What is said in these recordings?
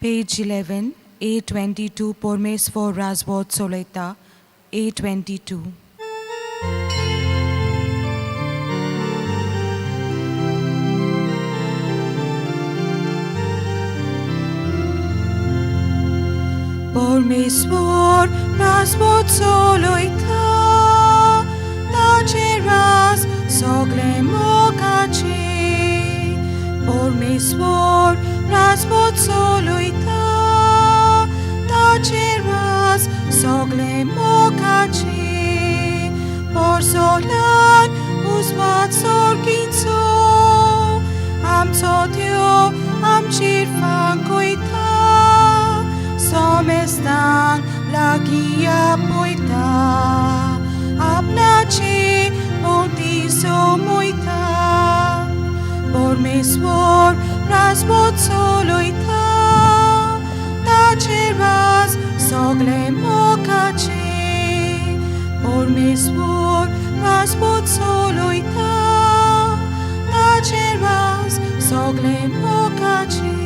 Page 11, A22, Pormes for Rasbot Solaita, A22. परमेश्वर राजवत चलयता ताचे राज सगळे मोगाचे परमेश्वर राजवत चलयता ताचे राज सगळे मोगाचे पोरसोलान उजवाड सोर्गींचो आमचो देव आमचेर फांकयता सोमेस्तांक लागीं आपयता आपणाचे भोंवती सोमयता परमेश्वर राजवत चलयता ताचे राज सगळे मोगाचे परमेश्वर राजवत चलयता ताचे राज सगळे मोगाचे.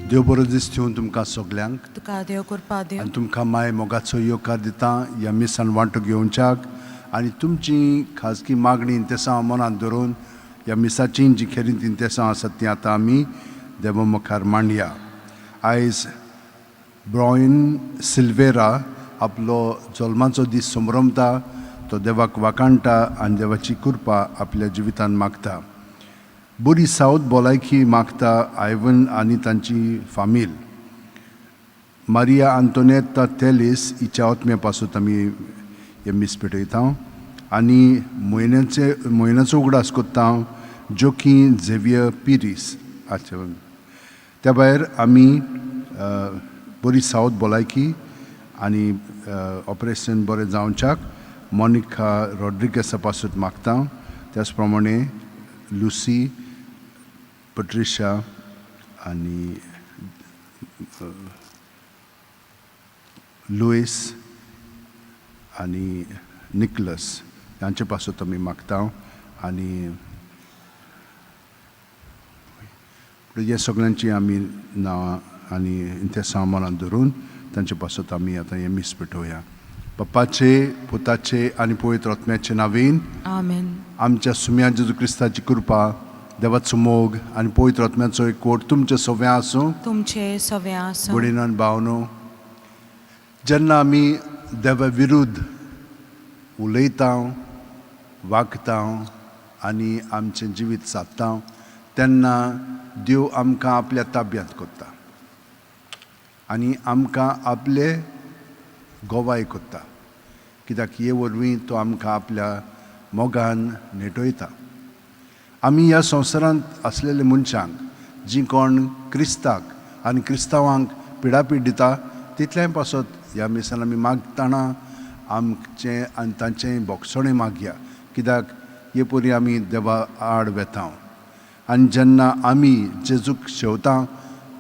देव बरो दीस दिवन तुमकां सगल्यांक. तुका देव कृपा देव. आनी तुमकां माय मोगाचो येवकार दिता ह्या मिसान वांटो घेवच्याक आनी तुमची खाजगी मागणी इंतेसांव मनांत धरून ह्या मिसाची जी खेरीत इंतेसांव आसात ती आतां आमी देवा मुखार मांडया. आयज ब्रॉयन सिल्वेरा आपलो जल्माचो दीस संभ्रमता. तो देवाक वाखाणटा आनी देवाची कृपा आपल्या जिवितान मागता. बरी सावथ भलायकी मागता आयवन आनी तांची फामील. मारिया आंतोनेता तेलीस हिच्या आत्म्या पासून आमी हे मीस पेटयता आनी म्हयन्याचे म्हयन्याचो उगडास करता जोकी झेवियर पिरीस हाचे. त्या भायर आमी बरी सावथ भलायकी आनी ऑपरेशन बरें जावच्याक मोनिका रॉड्रिगसा पासून मागता. त्याच प्रमाणे लुसी पट्रिशा आनी लुईस आनी निकलस हांचे पासून आमी मागता. आनी हे सगळ्यांची आमी नांवां आनी इंतेसांव मनांत धरून तांचे पासत आमी आतां हें मीस पेटोवया. पप्पाचे, पुताचे आनी पवित्र आत्म्याचे नांवेन. आमेन. आमच्या सुम्या जेजू क्रिस्ताची कृपा, देवाचो मोग आनी पवित्र आत्म्याचो एकवट तुमचे सव्या आसूं. तुमचे सव्या आसूं. भयणीन भावनो, जेन्ना आमी देवा विरुद्ध उलयता, वागता आनी आमचें जिवीत सादता तेन्ना देव आमकां आपल्या ताब्यांत करता आनी आमकां आपले गोवाय करता, कित्याक हे वरवीं तो आमकां आपल्या मोगान नेटयता. आमी ह्या संवसारांत आसलेले मनशांक जीं कोण क्रिस्ताक आनी क्रिस्तांवांक पिडापीड दिता तितलेंय पासत ह्या मिसान आमी मागतना आमचें आनी तांचें बोगसणें मागया, कित्याक हे परी आमी देवा आड वेता. आनी जेन्ना आमी जेजूक शेवता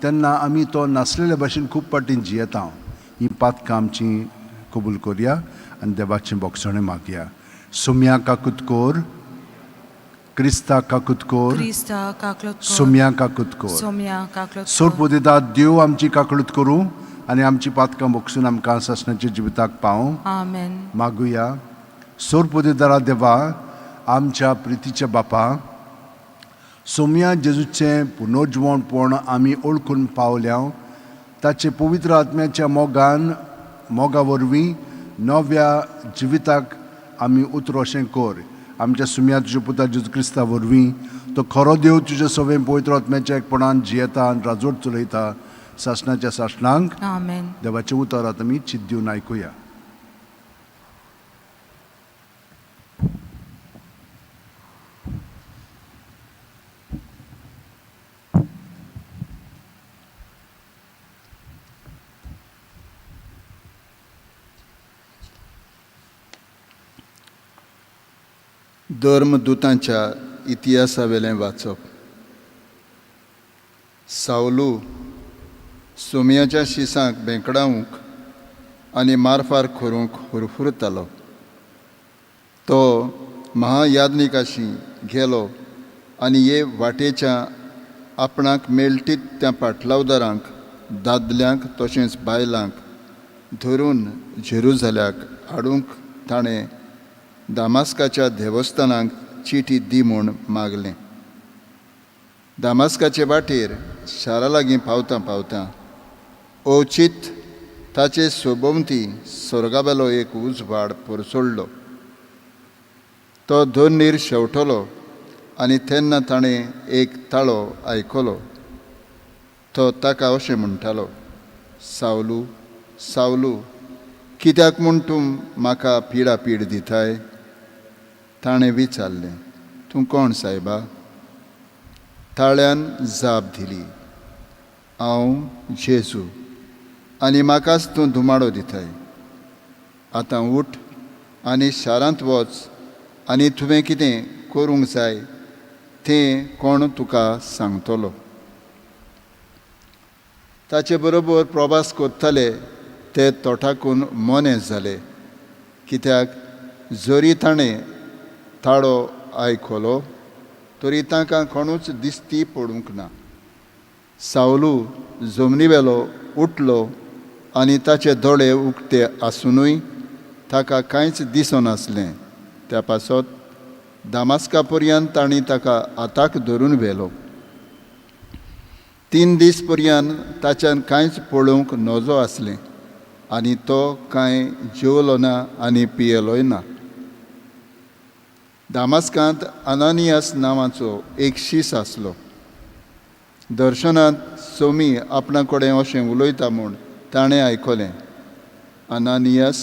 तेन्ना आमी तो नासलेले भाशेन खूब फावटीं जियेता. ही पातकां आमची कबूल करया आनी देवाचें बोगसणें मागया. सोम्या काकूत कोर, क्रिस्ता काकूत कोर, क्रिस्ता काकलत कोर, सोम्या काकूत कोर, सोम्या काकलत सोर कोर. पुदिता देव आमची काकळूत करूं आनी आमची पातकां बोगसून आमकां सासणाच्या जिविताक पावूं. आमेन. मागुया. सोर पुदिदारा देवा, आमच्या प्रितीच्या बापा, सोम्या जेजूचें पुनर्जिवणपण आमी ओळखून पावल्या. ताचे पवित्र आत्म्याच्या मोगान मोगा वरवीं नव्या जिविताक आमी उतरो अशें कर. आमच्या सुम्या तुज्या पुता जेजू क्रिस्ता वरवीं, तो खरो देव तुज्या सवें पवित्र आत्म्याच्या एकपणान जियेता आनी राजवट चलयता सासणाच्या सासणांक. आमेन. देवाचें उतर आतां आमी चित दिवन आयकुया. धर्मदुतांच्या इतिहासावेलें वाचप. सावलू सोमयाच्या शिसांक बेंकडावंक आनी मारफार करूंक हुरहुरतालो. तो महायाज्ञिकाशी गेलो आनी हे वाटेच्या आपणाक मेळटीत त्या पाटलावदारांक, दादल्यांक तशेंच बायलांक धरून जेरुजाल्याक हाडूंक ताणें दामास्काच्या देवस्थानाक चिटी दी म्हूण मागलें. दामास्काचे वाटेर शारा लागीं पावतां पावतां अवचीत ताचे सोबोवती स्वर्गावेलो एक उजवाड परसोडलो. तो धरणीर शेंवटलो आनी तेन्ना ताणें एक ताळो आयकलो. तो ताका अशें म्हणटालो, सावलू सावलू, कित्याक म्हूण तूं म्हाका पिडा पीड दिताय? ताणें विचारलें, तूं कोण सायबा? ताळ्यान जाप दिली, हांव जेजू आनी म्हाकाच तूं धुमाडो दिताय. आतां उठ आनी शारांत वच आनी तुवें कितें करूंक जाय तें कोण तुका सांगतलो. ताचे बरोबर प्रवास करताले ते तोटाकून मोने जाले, कित्याक जरी ताणें ताळो आयकलो तरी तांकां कोणूच दिसती पडूंक ना. सावलू जमनीवेलो उठलो आनी ताचे दोळे उक्ते आसुनूय ताका कांयच दिसनासलें. त्या पासत दामास्का पर्यंत तांणी ताका हाताक धरून व्हेलो. 3 दीस पर्यंत ताच्यान कांयच पळोवंक नजो आसलें आनी तो कांय जेवलो ना आनी पियेलोय ना. दामास्कांत अनानियास नांवाचो एक शीस आसलो. दर्शनांत सोमी आपणा कडेन अशें उलयता म्हूण ताणें आयकलें, अनानियास.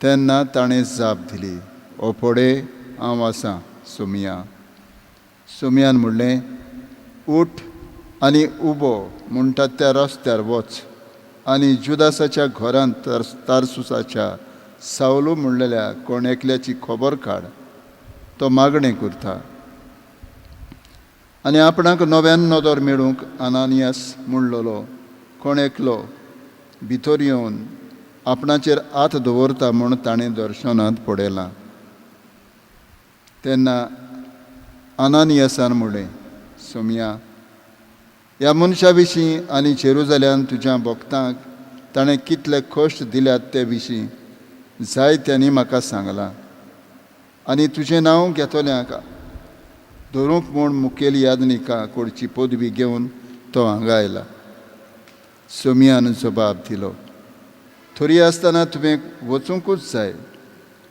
तेन्ना ताणें जाप दिली, ओ पडे हांव आसां सोमिया. सोमियान म्हणलें, उठ आनी उबो म्हणटात त्या रस्त्यार वच आनी जुदासाच्या घरांत तारसुसाच्या सावलू म्हणलेल्या कोण एकल्याची खबर काड, तो मागणें करता. आनी आपणाक नव्यान नदर मेळूंक अनानियास म्हणलेलो कोण एकलो भितर येवन आपणाचेर हात दवरता म्हूण ताणें दर्शनांत पळयलां. तेन्ना अनानियासान म्हणलें, सोमिया, ह्या मनशा विशीं आनी जेरुजाल्यान तुज्या भक्तांक ताणें कितले कश्ट दिल्यात ते विशीं जायत्यांनी म्हाका सांगलां आनी तुजें नांव घेतल्यांक धरूंक म्हूण मुखेल यादनिका कडची पदवी घेवन तो हांगा आयला. सोमियान जबाब दिलो, थोरी आसतना तुवें वचुंकूच जाय,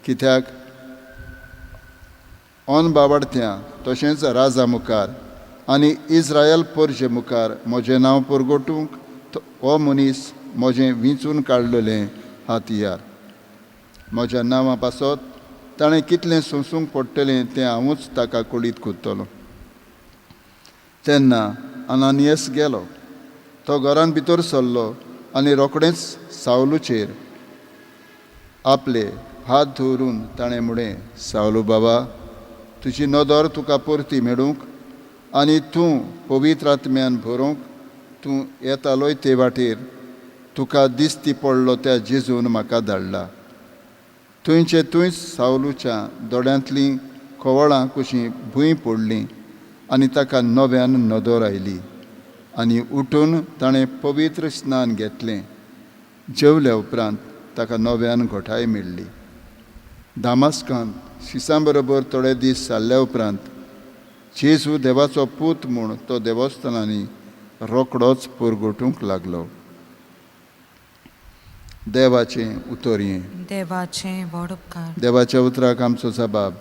कित्याक अन बावडत्या तशेंच राजा मुखार आनी इस्रायल परजे मुखार म्हजें नांव परगटूंक हो मनीस म्हजें विंचून काडलेलें हातयार. म्हज्या नांवा पासत ताणें कितलें सोंसूंक पडटलें तें हांवूच ताका कळीत करतलो. तेन्ना अनानियस गेलो. तो घरान भितर सरलो आनी रोखडेंच सावलूचेर आपले हात दवरून ताणें म्हणलें, सावलू बाबा, तुजी नदर तुका परती मेळूंक आनी तूं पवित्र आत्म्यान भरोवंक तूं येतालोय ते वाटेर तुका दिसती पडलो त्या जेजून म्हाका धाडला. थंयचे थंयच सावलूच्या दोळ्यांतलीं खवळां कशीं भूंय पडलीं आनी ताका नव्यान नदर आयली आनी उठून ताणें पवित्र स्नान घेतलें. जेवल्या उपरांत ताका नव्यान घोटाय मेळ्ळी. दामास्कांत शिसां बरोबर थोडे दीस जाल्ल्या उपरांत जेजू देवाचो पूत म्हूण तो देवस्थानांनी रोखडोच परगटूंक लागलो. देवाचें उतर हें. देवाचें व्हड उपकार. देवाच्या उतराक आमचो जबाब,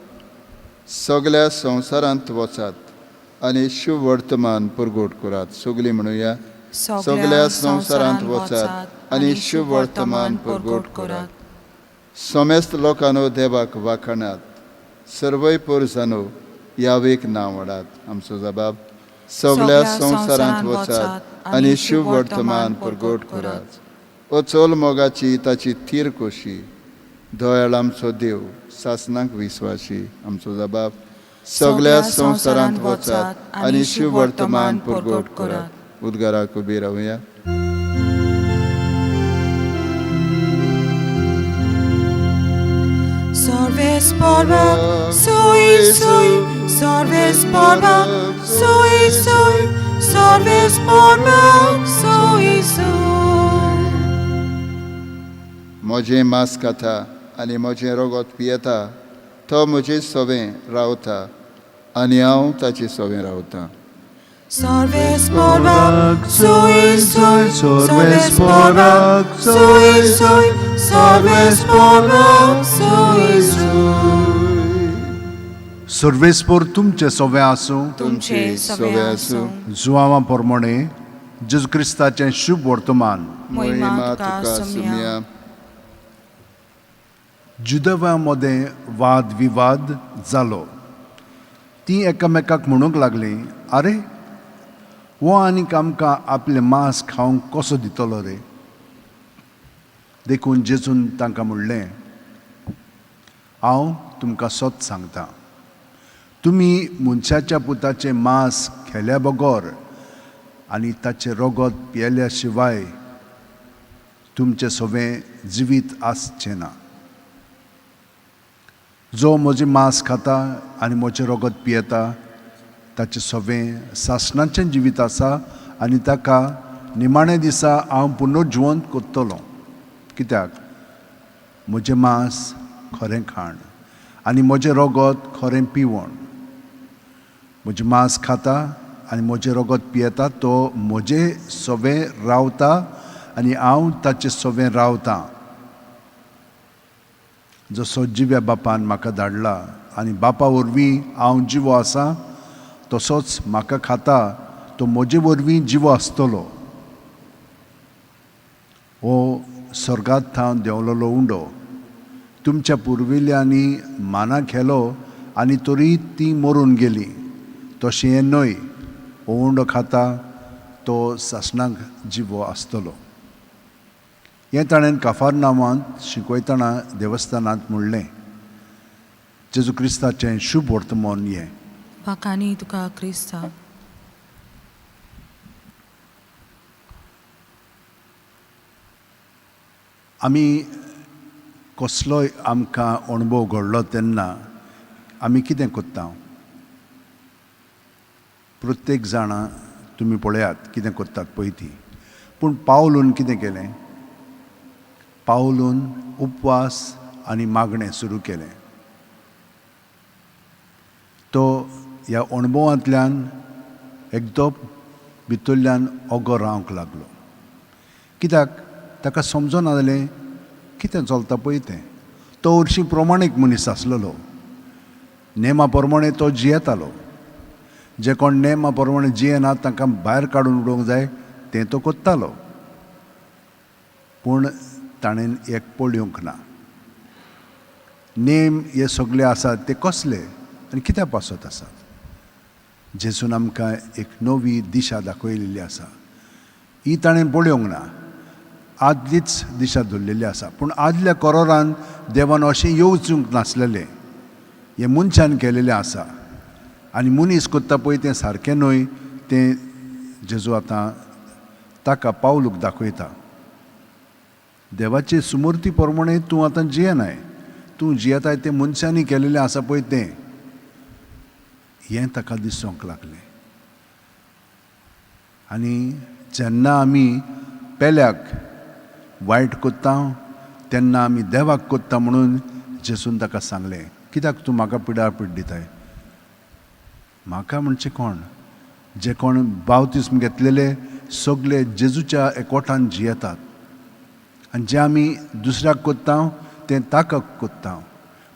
सगल्या संवसारांत वचात आनी शुभवर्तमान परगट करात. सगलीं म्हणुया, सगल्या संवसारांत वचात आनी शुभवर्तमान परगट करात. समेस्त लोकांनो देवाक वाखाणात, सर्वय पोरसांनो यावेक नांव हाडात. आमचो जबाब, सगल्या संवसारांत वचात आनी शुभवर्तमान परगट करात. अचोल मोगाची ताची थीर कोशी, दयाळ आमचो देव सासनाक विस्वाशी. आमचो जबाब, सगल्या संवसारांत वचात आनी शुभवर्तमान परगट करात. उद्गाराक उबी रावया. Sarves parva, sui sui, sarves parva, sui sui. सर्वेस्पोर सोइसूय। म्हजें मांस खाता आनी म्हजें रगत पियेता तो म्हजे सोवें रावता आनी हांव ताचे सोवें रावतां। सर्वेस्पोर सोइसूय, सर्वेस्पोर सोइसूय, सर्वेस्पोर सोइसूय। सर्वेस्पोर तुमचें सोवें आसूं। तुमचे सवे आसूं। जुआवा प्रमाणे जेजू क्रिस्ताचें शुभ वर्तमान। मोहिमा तुका सुमया। जुदवा मदें वाद विवाद जालो। तीं एकामेकाक म्हणूंक लागलीं, आरे हो आनीक आमकां आपलें मांस खावंक कसो दितलो रे? देखून जेजून तांकां म्हणलें, हांव तुमकां सत सांगता, तुमी मनशाच्या पुताचें मांस खेल्या बगर आनी ताचें रगत पियेल्या शिवाय तुमचें सवें जिवीत आसचें ना। जो म्हजें मांस खाता आनी म्हजें रगत पियेता ताचें सवें सासणाचें जिवीत आसा आनी ताका निमाण्या दिसा हांव पुनर्जिवंत करतलो। कित्याक म्हजें मांस खरें खाण आनी म्हजें रगत खरें पिवण। म्हजें मांस खाता आनी म्हजें रगत पियेता तो म्हजें सवें रावता आनी हांव ताचें सवें रावतां। जसो जिव्या बापान म्हाका धाडला आनी बापा वरवीं हांव जिवो आसा, तसोच म्हाका खाता तो म्हजे वरवीं जिवो आसतलो। हो स्वर्गांत थावन देंवलेलो उंडो तुमच्या पुर्विल्ल्यांनी माना खेलो आनी तरी तीं मरून गेलीं, तशें हें न्हय। हो उंडो खाता तो सासणाक जिवो आसतलो। हें ताणें काफारनामांत शिकयतना देवस्थानांत म्हणलें। जेजू क्रिस्ताचें शुभ वर्तमान हें। वाखाणी तुका क्रिस्ता। आमी कसलोय आमकां अणभव घडलो तेन्ना आमी कितें करता? प्रत्येक जाणां तुमी पळयात कितें करतात पळय ती। पूण पावलून कितें केलें? पावलून उपवास आनी मागणें सुरू केलें। तो ह्या अणभवांतल्यान एकदम भितरल्यान ओगो रावंक लागलो। कित्याक ताका समजना जालें कितें चलता पळय तें। तो हरशीं प्रमाणीक मनीस आसलेलो, नेमा प्रमाणे तो जियेतालो। जे कोण नेमा प्रमाणे जियेना तांकां भायर काडून उडोवंक जाय तें तो करतालो। पूण ताणें एक पळोवंक ना। नेम हे सगळे आसात ते कसले आनी कित्या पासत आसात? जेजून आमकां एक नवी दिशा दाखयलेली आसा। ही ताणें पळोवंक ना, आदलीच दिशा धरलेली आसा। पूण आदल्या कोरोरान देवान अशें येवजूंक नासलेलें, हें मनशान केलेलें आसा आनी मनीस करता पळय तें सारकें न्हय, तें जेजू आतां ताका पावलूक दाखयता। देवाचे सुमूर्ती प्रमाणे तूं आतां जियेनाय, तूं जियेताय तें मनशांनी केलेलें आसा पळय तें। हें ताका दिसूंक लागलें। आनी जेन्ना आमी पेल्याक वायट करता तेन्ना आमी देवाक करता म्हणून जेजून ताका सांगलें, कित्याक तूं म्हाका पिडार पीड दिताय? म्हाका म्हणचें कोण? जे कोण बावतिस्म घेतलेले सगळे जेजूच्या एकवटान जियेतात आनी जें आमी दुसऱ्याक करता तें ताका करता।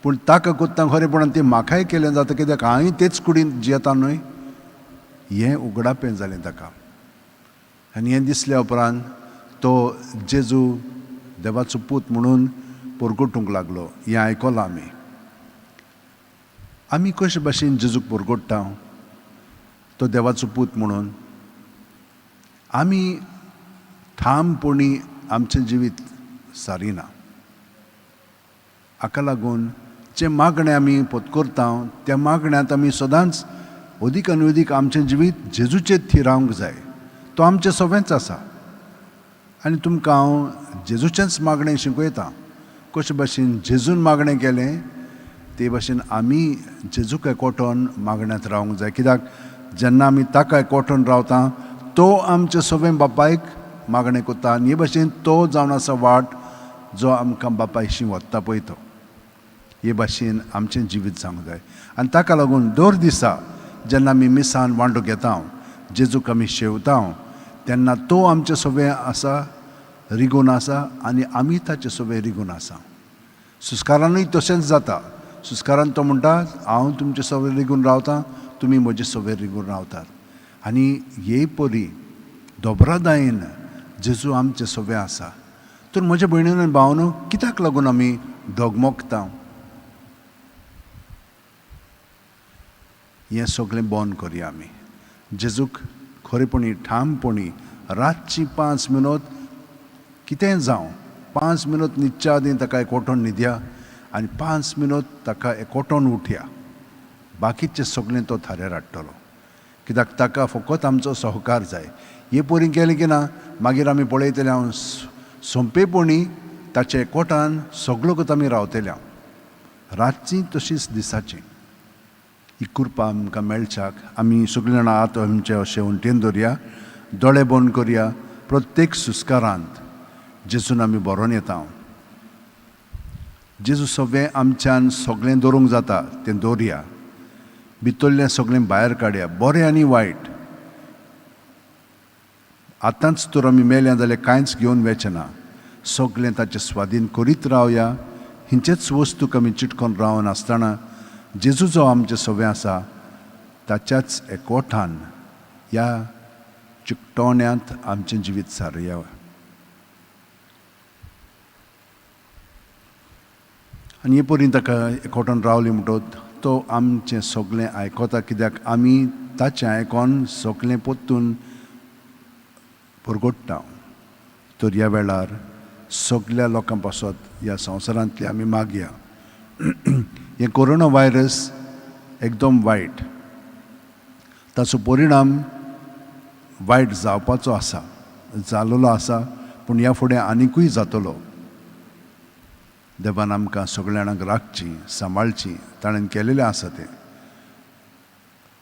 पूण ताका करता खरेपणान तें म्हाकाय केलें जाता, कित्याक हांवें तेच कुडीन जियेता न्हय। हें उगडापें जालें ताका आनी हें दिसल्या उपरांत तो जेजू देवाचो पूत म्हणून परगटूंक लागलो। हें आयकलां आमी। आमी कशे भाशेन जेजूक परगट्टा तो देवाचो पूत म्हणून? आमी ठामपणी आमचें जिवीत सारिना। हाका लागून जें मागणें आमी पत्करता त्या मागण्यांत आमी सदांच अदीक आनी अदीक आमचें जिवीत जेजूचेर थिरावंक जाय। तो आमचें सवेंच आसा आनी तुमकां हांव जेजूचेंच मागणें शिकयतां। कशे भाशेन जेजून मागणें केलें ते भाशेन आमी जेजूक एकवटोन मागण्यांत रावंक जाय। कित्याक जेन्ना आमी ताका एकवटोन रावता तो आमच्या सगळें बापायक मागणें करता आनी हे भाशेन तो जावन आसा वाट जो आमकां बापायशी वता पळय तो. हे भाशेन आमचें जिवीत जावंक जाय. आनी ताका लागून दर दिसा जेन्ना आमी मिसान वांटो घेता, जेजूक आमी शेवता, तेन्ना तो आमचे सगळें आसा, रिगून आसा आनी आमी ताचे सगळें रिगून आसा. सुस्कारानूय तशेंच जाता. सुस्कारान तो म्हणटा, हांव तुमचे सगळें रिगून रावता, तुमी म्हजे सगळें रिगून रावतात. आनी हे परी दोबरादायेन जेजू आमचे सगळें आसा. तर म्हज्या भयणीन आनी भावानू, कित्याक लागून आमी डगमगता? हें सगळें बंद करया आमी. जेजूक खरेपणी ठामपणी रातची 5 मिनट कितेंय जावं, 5 मिनट न्हिदच्या आदीं ताका एकवटोन न्हिदया आनी 5 मिनट ताका एकवटोन उठया. बाकीचें सगळें तो थाऱ्यार हाडटलो, कित्याक ताका फकत आमचो सहकार जाय. हे परी केलें की ना मागीर आमी पळयतले हांव सोंपेपणी ताच्या एकवटान सगळो कत आमी रावतले. हांव रातची तशीच दिसाची ही कृपा आमकां मेळच्याक आमी सगळीं जाणां हात आमचे अशें उंटेन दवरया, दोळे बंद करया. प्रत्येक सुस्कारांत जेजून आमी बरोवन येता. जेजू सगळें आमच्यान सगळें दवरूंक जाता तें दवरया, भितरलें सगळें भायर काडया, बरें आनी वायट. आतांच तर आमी मेल्या जाल्यार कांयच घेवन वचना ना, सगळें ताचे स्वाधीन करीत रावया. हिंचेच वस्तूक आमी चिटकोन रावन आसतना जेजू जो आमचें सगळें आसा ताच्याच एकवटान ह्या चिकटोण्यांत आमचें जिवीत सारया. आनी हे परी ताका एकवटान रावली म्हणटकच तो आमचें सगळें आयकता, कित्याक आमी ताचें आयकोन सगळें परतून परगट्टा. तर ह्या वेळार सगळ्या लोकां पासत ह्या संवसारांतली आमी मागया. हें कोरोना व्हायरस एकदम वायट, ताचो परिणाम वायट जावपाचो आसा, जाल्लो आसा, पूण ह्या फुडें आनिकूय जातलो. देवान आमकां सगळ्या जाणांक राखची, सांबाळची, ताणें केलेलें आसा तें.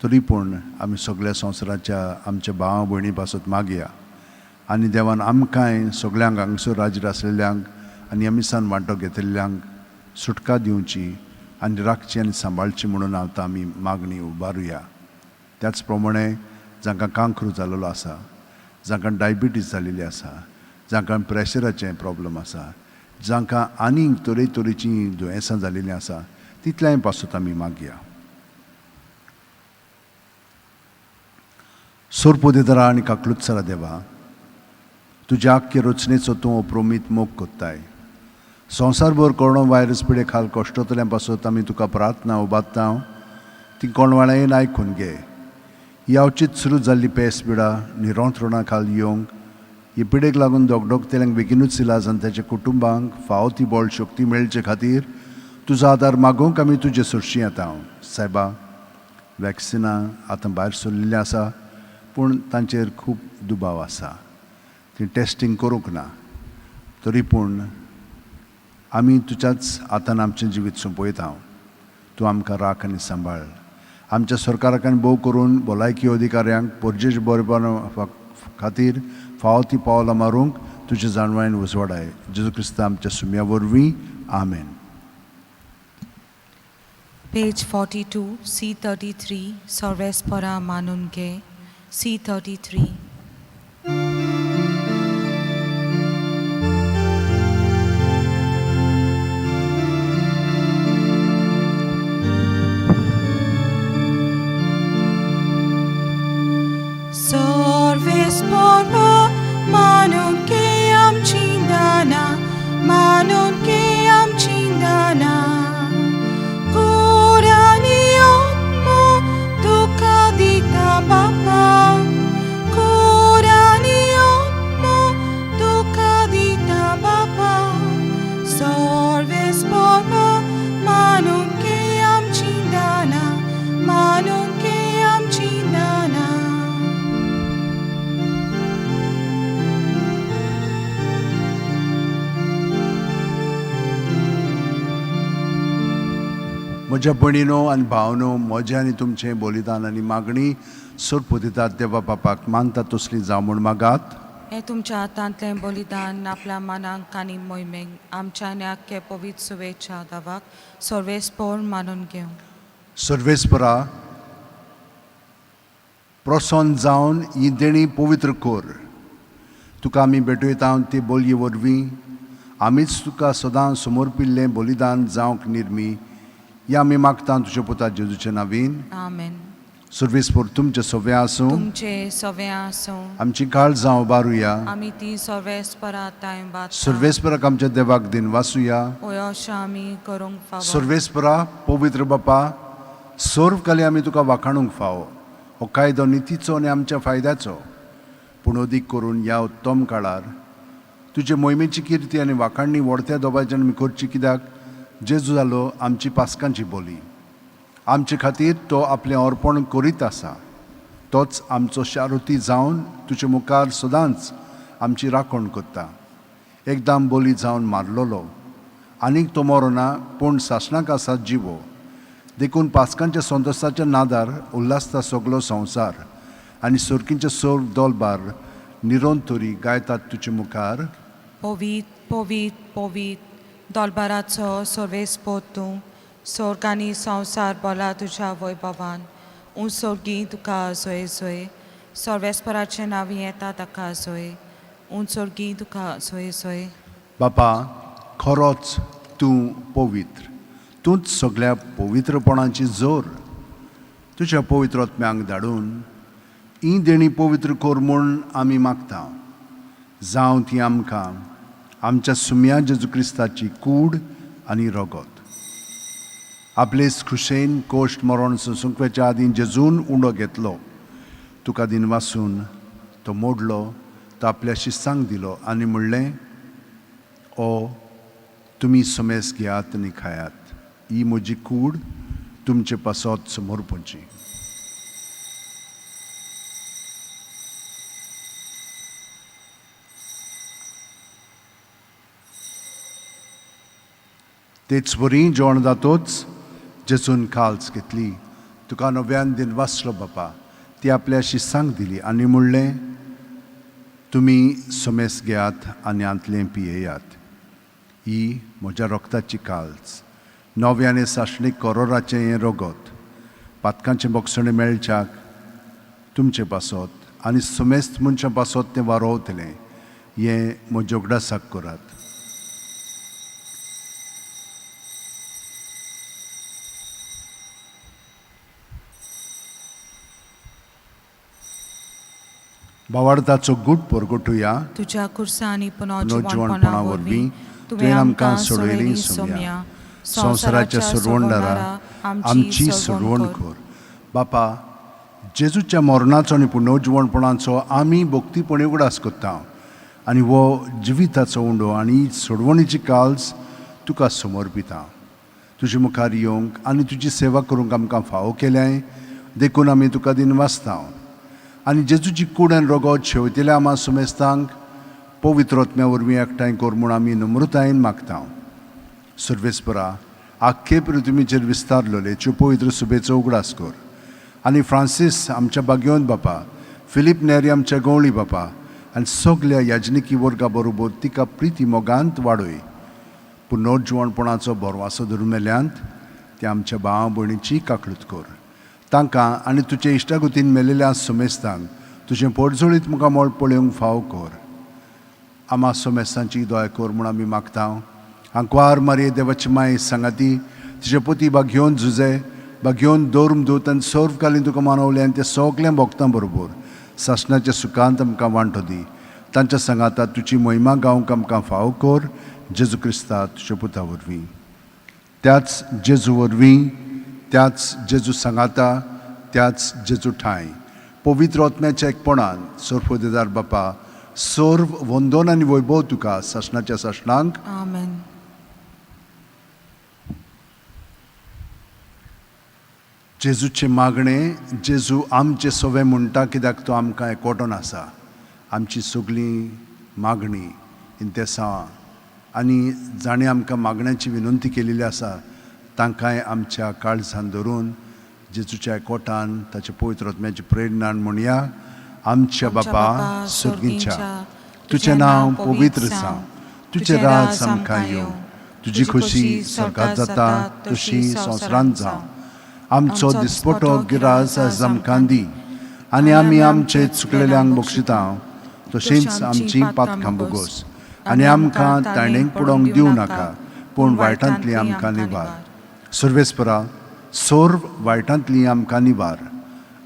तरी पूण आमी सगळ्या संवसाराच्या आमच्या भाव भयणी पासत मागया आनी देवान आमकांय सगळ्यांक हांगसर हाजीर आसलेल्यांक आनी अमिसान वांटो घेतिल्ल्यांक सुटका दिवची आनी राखची आनी सांबाळची म्हणून आतां आमी मागणी उबारुया. त्याच प्रमाणे जांकां कांक्रू जाल्लो आसा, जांकां डायबिटीज जाल्ली आसा, जांकां प्रेशराचें प्रॉब्लम आसा, जांकां आनीक तरेतरेचीं दुयेंसां जाल्लीं आसा, तितल्याय पासत आमी मागया. सोरपोदेदरा आनी काकलुत्सरा देवा, तुज्या आख्खे रचनेचो तूं अप्रोमीत मोग कोत्ताय. संवसारभर कोरोना व्हायरस पिडे खाल कश्टतल्या पासत आमी तुका प्रार्थना उबारता, ती कोणवाळ्यान आयकून घे. ही अवचीत सुरू जाल्ली पेस पिडा निरंत्रणा खाल येवंक, ही पिडेक लागून दोगडोगतेल्यांक बेगीनूच इलाज आनी ताच्या कुटुंबांक फावो ती बळ शक्ती मेळचे खातीर तुजो आदार मागूंक आमी तुजे सरशी येता. सायबा, वॅक्सिनां आतां भायर सरलेलीं आसा, पूण तांचेर खूब दुबाव आसा, ती टेस्टींग करूंक ना. तरी पूण आमी तुज्याच हातान आमचें जिवीत सोंपयता. तूं आमकां राख आनी सांबाळ. आमच्या सरकाराक आनी भोव करून भलायकी अधिकाऱ्यांक पोरजेश बरेपणा खातीर फावो ती पावलां मारूंक तुजे जाणवायन उजवाडाय. जेजू क्रिस्ता आमच्या सुम्या वरवीं, आमेन. Page 42, C33, Sarvespara Manunge, C33. Sarvespara Manunge am chindana, Manunge am chindana. Kurani otmo tuka dita bapa, म्हज्या भयणीनो आनी भावनो, म्हजें आनी तुमचें बलिदान आनी मागणी सोरपुदितात देवा बापाक मानता तसली जावं म्हूण मागात. हें तुमच्या हातांतलें बलिदान आपल्या मनाक आनी मोहिमेक आमच्या आनी आख्खे पवित्र सुवेच्या दावाक सर्वेस्पोर मानून घेवं. सर्वेस्परा, प्रसन्न जावन ही देणी पवित्र कर. तुका आमी भेटयता ती बोलये वरवीं आमीच तुका सदां समर्पिल्लें बलिदान जावंक निर्मी या आमी मागता तुज्या पुता जेजूचे नावीन. आमेन. सर्वेस्पोर तुमचें सगळें आसूं. तुमचे सगळें आसूं. आमची काळ जावं बारुया. आमी ती सर्वेस्परा तांय बात सर्वेस्पराक आमच्या देवाक दिन वासुया. अशें आमी करूंक फावो. सर्वेस्परा, पवित्र बापा, सर्व काली आमी तुका वाखाणूंक फावो. हो कायदो नितीचो आनी आमच्या फायद्याचो, पूण अदीक करून ह्या उत्तम काळार तुजे मोहिमेची किर्ती आनी वाखाणणी व्हडत्या दोबाज्यान आमी करची, कित्याक जेजू जालो आमची पास्कांची बोली. आमचे खातीर तो आपलें अर्पण करीत आसा. तोच आमचो शारुती जावन तुजे मुखार सदांच आमची राखण करता. एकदम बोली जावन मारलेलो आनीक तो मरोना, पूण सासणाक आसा जिवो. देखून पास्कांच्या संतोसाच्या नादार उल्हासता सगलो संवसार आनी सोरकींचे सोर दोलबार निरंतरी गायतात तुजे मुखार. पवीत पवीत पवीत दोलबाराचो सर्वेस्पोर तूं, स्वर्ग आनी संवसार बोला तुज्या वैभवान. उं सोर्गी तुका सोय सोय, सर्वेस्पराचें नांव येता ताका सोय. उं सोर्गी तुका सोय सोय. बापा, खरोच तूं पवित्र, तूंच सगळ्या पवित्रपणाची जोर. तुज्या पवित्र आत्म्यांक धाडून ही देणी पवित्र कर म्हूण आमी मागता. जावं ती आमकां आमच्या सुम्या जेजू क्रिस्ताची कूड आनी रगत. आपलेच खुशेन कोश्ट मरण सोंसूंकच्या आदीं जेजून उंडो घेतलो, तुका दिन वासून तो मोडलो, तो आपल्या शिस्तांक दिलो आनी म्हणलें, ओ तुमी समेस घेयात आनी खायात, ही म्हजी कूड तुमचे पासत समर्पणची. तेच वरी जेवण जातोच जेजून काल्स घेतली, तुका नव्यान दिन वाचलो बापा, ती आपल्या शिस्तांक दिली आनी म्हणलें, तुमी समेस घेयात आनी हांतलें पियेयात, ही म्हज्या रक्ताची काल्स, नव्या आनी सासणीक करोराचें हें रगत, पातकांचें बोगसणें मेळच्याक तुमचे पासत आनी समेस्त मनशां पासत तें वारोवतलें, हें म्हज्या उगडासाक करात. भावार्थाचो गूट परगटुया. तुज्या कुर्सा आनी पुनर्जिवणपणा वरवीं तुवें आमकां सोडयली सोम्या. संवसाराच्या सोडवणदारा, आमची सोडवण कर. बापा, जेजूच्या मरणाचो आनी पुनर्जिवणपणाचो आमी भक्तीपणी उगडास करता आनी हो जिविताचो उंडो आनी सोडवणीची काल्स तुका समर्पिता. तुजे मुखार येवंक आनी तुजी सेवा करूंक आमकां फावो केल्याय, देखून आमी तुका दिन वाचता. आनी जेजूची कूड आनी रगत शेवटिल्या आमा सुमेस्तांक पवित्र आत्म्या वरवीं एकठांय कर म्हूण आमी नम्रतायेन मागता. सर्वेस्परा, आख्खे पृथ्वीचेर विस्तारलेले त्यो पवित्र सुबेचो उगडास कर आनी फ्रांसीस आमच्या बागयोन बापा, फिलीप नेरी आमच्या गवळी बापा आनी सगल्या याजनिकी वर्गा बरोबर तिका प्रिती मोगांत वाडय. पुनर्जिवणपणाचो भरवासो धरून मेल्यांत ते आमच्या भाव भयणीची काकळूत कर. तांकां आनी तुजे इश्टागतीन मेलेल्या सुमेस्तांक तुजें पोटजोळीत मुखामळ पळोवंक फावो कर. आमा सोमेस्तांची दया कर म्हूण आमी मागता. आंकवार मारये देवाची माय सांगाती तिचे पोती बागयोन झुजे बागयोन दौर्म दूत आनी सर्व कालीन तुका मानवलें आनी ते सगळें भोगतां बरोबर सासणाच्या सुखांत आमकां वांटो दी. तांच्या सांगाता तुजी महिमा गावंक आमकां फावो कर, जेजू क्रिस्ता तुज्या पुता वरवीं. त्याच जेजू वरवीं, त्याच जेजू सांगाता, त्याच जेजू ठांय पवित्र आत्म्याच्या एकपणान सर्वदेदार बापा, सर्व वंदन आनी वैभव तुका सासणाच्या सासणांक. आमेन. जेजूचें मागणें. जेजू आमचें सवें म्हणटा कित्याक तो आमकां एकवटून आसा. आमची सगळीं मागणी इंतेसांवां आनी जाणें आमकां मागण्याची विनंती केलेली आसा तांकांय आमच्या काळजान धरून जेजूच्या कोटान ताच्या पवित्र आत्म्याची प्रेरणान म्हणया. आमच्या बापा सर्गींच्या, तुजें नांव पवित्र जावं, तुजें राज आमकां येवं, तुजी खोशी स्वर्गात जाता तशी संवसारांत जावं. आमचो दिसपटो गिराज आज आमकां दी आनी आमी आमचे चुकलेल्यांक बक्षिता तशींच आमची पातकां भोगोस आनी आमकां ताणेंक पडोवंक दिवं नाका, पूण वायटांतली आमकां निवार. सर्वेस्परा, सर्व वायटांतली आमकां निवार.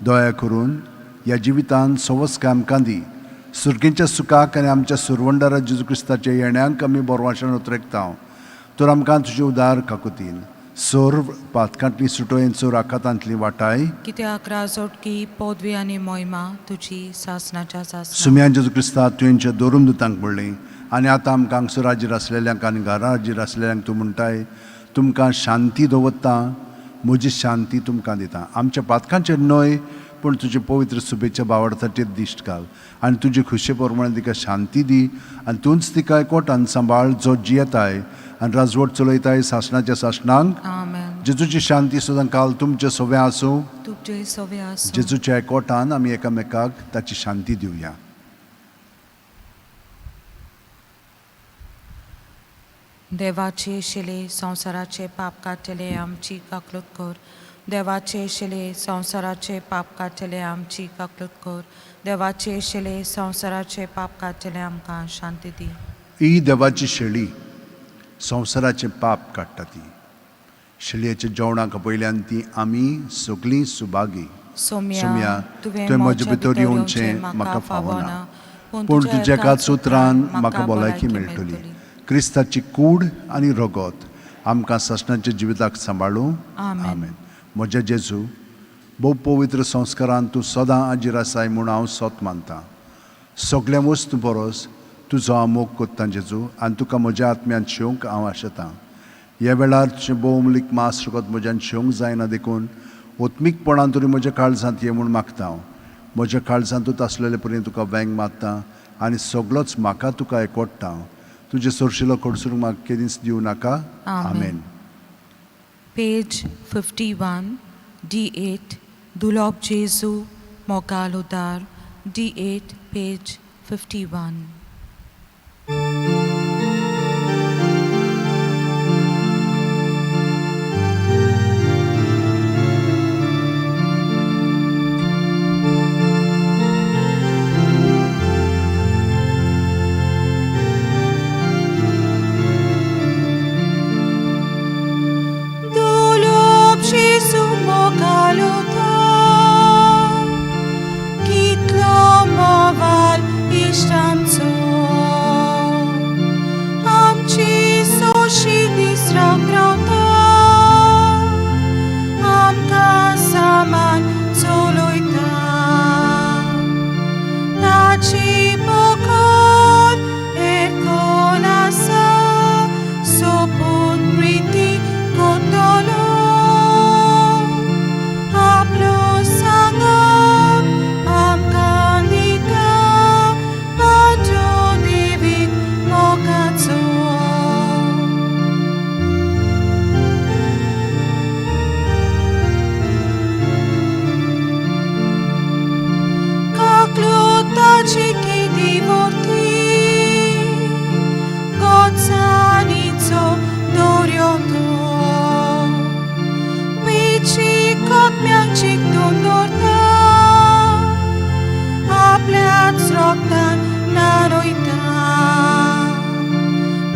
दया करून ह्या जिवितान सवस्काय आमकां दी. सुर्गेच्या सुखाक आनी आमच्या सुरवंडारा जेजू क्रिस्ताच्या येण्याक आमी बरवाशान उतरेकता. तर आमकां तुजे उदार काकुतीन सर्व पातकांतली सुटोयेन चोर आखातांतली वाटाय. कित्याक राजोटकी पदवी आनी मोहिमा तुजी सासनाच्या सासना. सुम्यान जेजू क्रिस्ता तुवेंच्या दोरून दुतांक म्हणलें आनी आतां आमकां हांगसर हाजीर आसलेल्यांक आनी घरा हाजीर आसलेल्यांक तूं म्हणटाय, तुमकां शांती दवरता, म्हजी शांती तुमकां दिता. आमच्या पातकांचेर न्हय पूण तुजे पवित्र सुबेच्या बावडताचेर दिश्ट घाल आनी तुजे खुशे प्रमाणे तिका शांती दी आनी तूंच तिका एकवटान सांबाळ जो जियेताय आनी राजवट चलयताय सासणाच्या सासणांक. आमेन. जेजूची शांती सदां काल तुमचे सवे आसूं. तुमचे सवे आसूं. जेजूच्या एकवटान आमी एकामेकाक ताची शांती दिवया. देवाचे शिले संवसाराचे पाप काडटले आमची काकलूत कर. देवाचे शिले संवसाराचे पाप काडटले आमची काकलूत कर. देवाचे शिले संवसाराचे पाप काडटले आमकां शांती दी. ही देवाची शेळी संवसाराचें पाप काडटा. ती शेळयेच्या जेवणाक पयल्यान ती आमी सगळीं सुभागी. सोम्या, तुवें म्हजे भितर येवचें म्हाका फावना, पूण तुज्या एकाच उतरान म्हाका भलायकी मेळटली. क्रिस्ताची कूड आनी रगत आमकां सासणाच्या जिविताक सांबाळूं. आमेन. म्हज्या जेजू, भोव पवित्र संस्कारान तूं सदां हाजीर आसाय म्हूण हांव सत मानतां. सगळ्या वस्तू परस तुजो हांव मोग कोत्ता जेजू आनी तुका म्हज्या आत्म्यान शेवंक हांव आशेतां. ह्या वेळार तुजें भोवमूलीक मास रगत म्हज्यान शेवंक जायना देखून ओत्मीकपणान तरी म्हज्या काळजांत ये म्हूण मागता हांव. म्हज्या काळजांतूच आसलेले पर्यंत तुका वेंग मारता आनी सगळोच म्हाका तुका एकवटता हांव. तुजें सोरशिलो कडसून म्हाका केदींच दिवं नाका. आमेन. पेज 51, D8, दुलोब जेजू मोगाल उदार, D8, page 51. Dulob Jesu mogal udar, kitlo moval ishtamco. Amci soshi disrak rauta, amka saman चलयता. ताची पकड एकोन आसा, सोपून प्रिती करतलो. आपलो सांगात आमकां दिता, पाटो देवीक मोगाचो. Kaklutaci divorti, Gozanico dorioto, Vici kotmianchik dondorta, Apleac roktan naroita,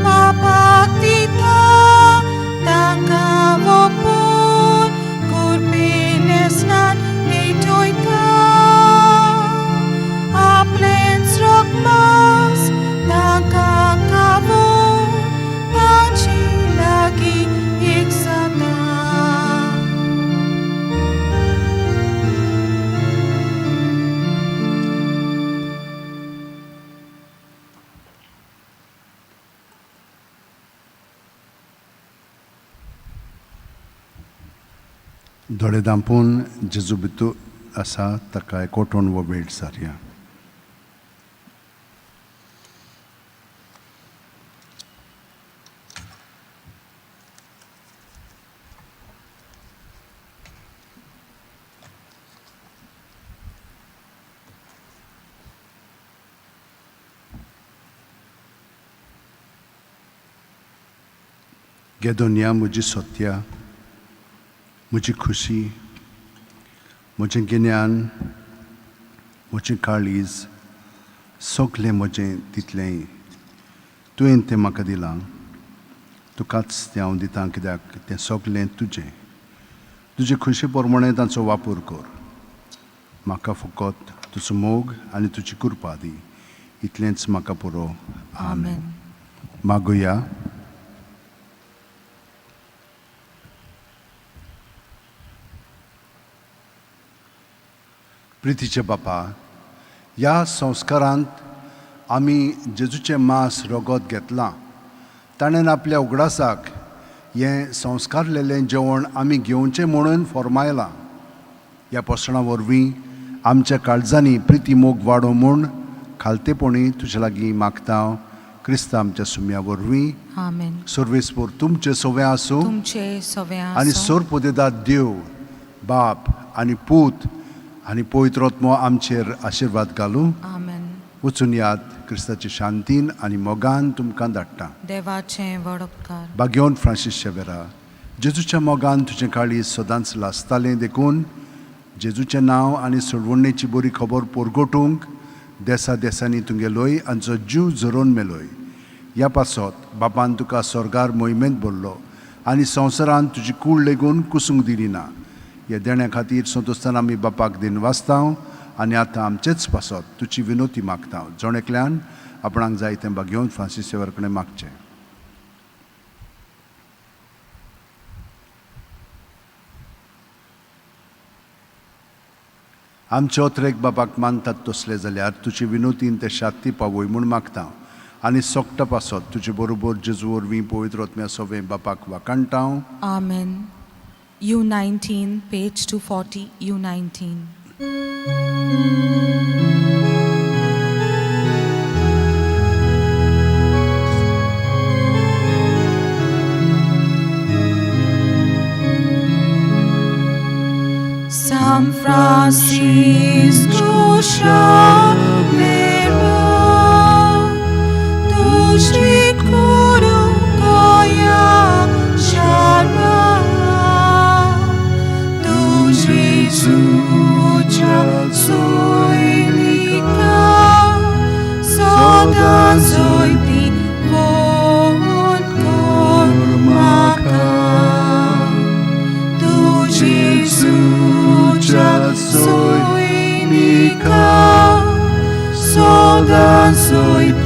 Papak dita tanka vopun, Kurpines nan nitoita. Aplens rokmas tanka kavur, Tanchi lagi iksata. दोळे धांपून जेजू भितर आसा ताका एकवटून हो वेळ सारया. गेदोनिया म्हजी सत्या, म्हजी खुशी, म्हजें गिन्यान, म्हजें काळीज, सगलें म्हजें तितलेंय तुवें तें म्हाका दिलां. तुकाच तें हांव दितां कित्याक तें सगलें तुजें. तुजे खुशी प्रमाणें तांचो वापर कर. म्हाका फकत तुजो मोग आनी तुजी कृपा दी, इतलेंच म्हाका पुरो. आमेन. मागुया. प्रितीचे बापा, ह्या संस्कारांत आमी जेजूचें मांस रगत घेतलां. ताणें आपल्या उगडासाक हें संस्कारलेलें जेवण आमी घेवचें म्हणून फॉर्मायलां. ह्या पोसणां वरवीं आमच्या काळजांनी प्रिती मोग वाडो म्हूण खालतेपणी तुजे लागीं मागता, क्रिस्ता आमच्या सुम्या वरवीं. आमेन. सर्वेस्पोर तुमचें सवें आसूं तुमचे सवें आनी आसूं. सोरपोदेदाद देव बाप आनी पूत आनी पवित्र आत्मो आमचेर आशिर्वाद घालूं. आमेन. वचून याद क्रिस्ताचे शांतीन आनी मोगान तुमकां धाडटा. देवाचें व्हड उपकार. बागेवन फ्रांसीस शेवेरा, जेजूच्या मोगान तुजें काळीज सदांच लासतालें, देखून जेजूचें नांव आनी सोडवणेची बरी खबर परगटूंक देसा देसांनी तुगेलोय आनी जीव झरोवन मेलोय. ह्या पासत बापान तुका स्वर्गार मोहिमेंत भरलो आनी संवसारांत तुजी कूड लेगून कुसूंक दिली ना. ह्या देण्या खातीर संतोस्तान आमी बापाक दिन वाचता आनी आतां आमचेच पासत तुजी विनोती मागता. जण एकल्यान आपणाक जाय तें बागेवन फ्रांसीस सेवर कडेन मागचें. आमचे अत्रेक बापाक मानतात तसले जाल्यार तुजे विनोतीन ते शांती पावय म्हूण मागता आनी सोकटा पासत तुजे बरोबर जेजू वरवीं पवित्र आत्म्या सोवें बापाक वाखाणटा. आमेन. U19, page 240, U19. San Francisco Xavier, तुझी कुरू गोया शारा, तू जेजूच्या सोयरिका, सदां जोयती वोन कर म्हाका. तू जेजूच्या सोयरिका, सदां जोयती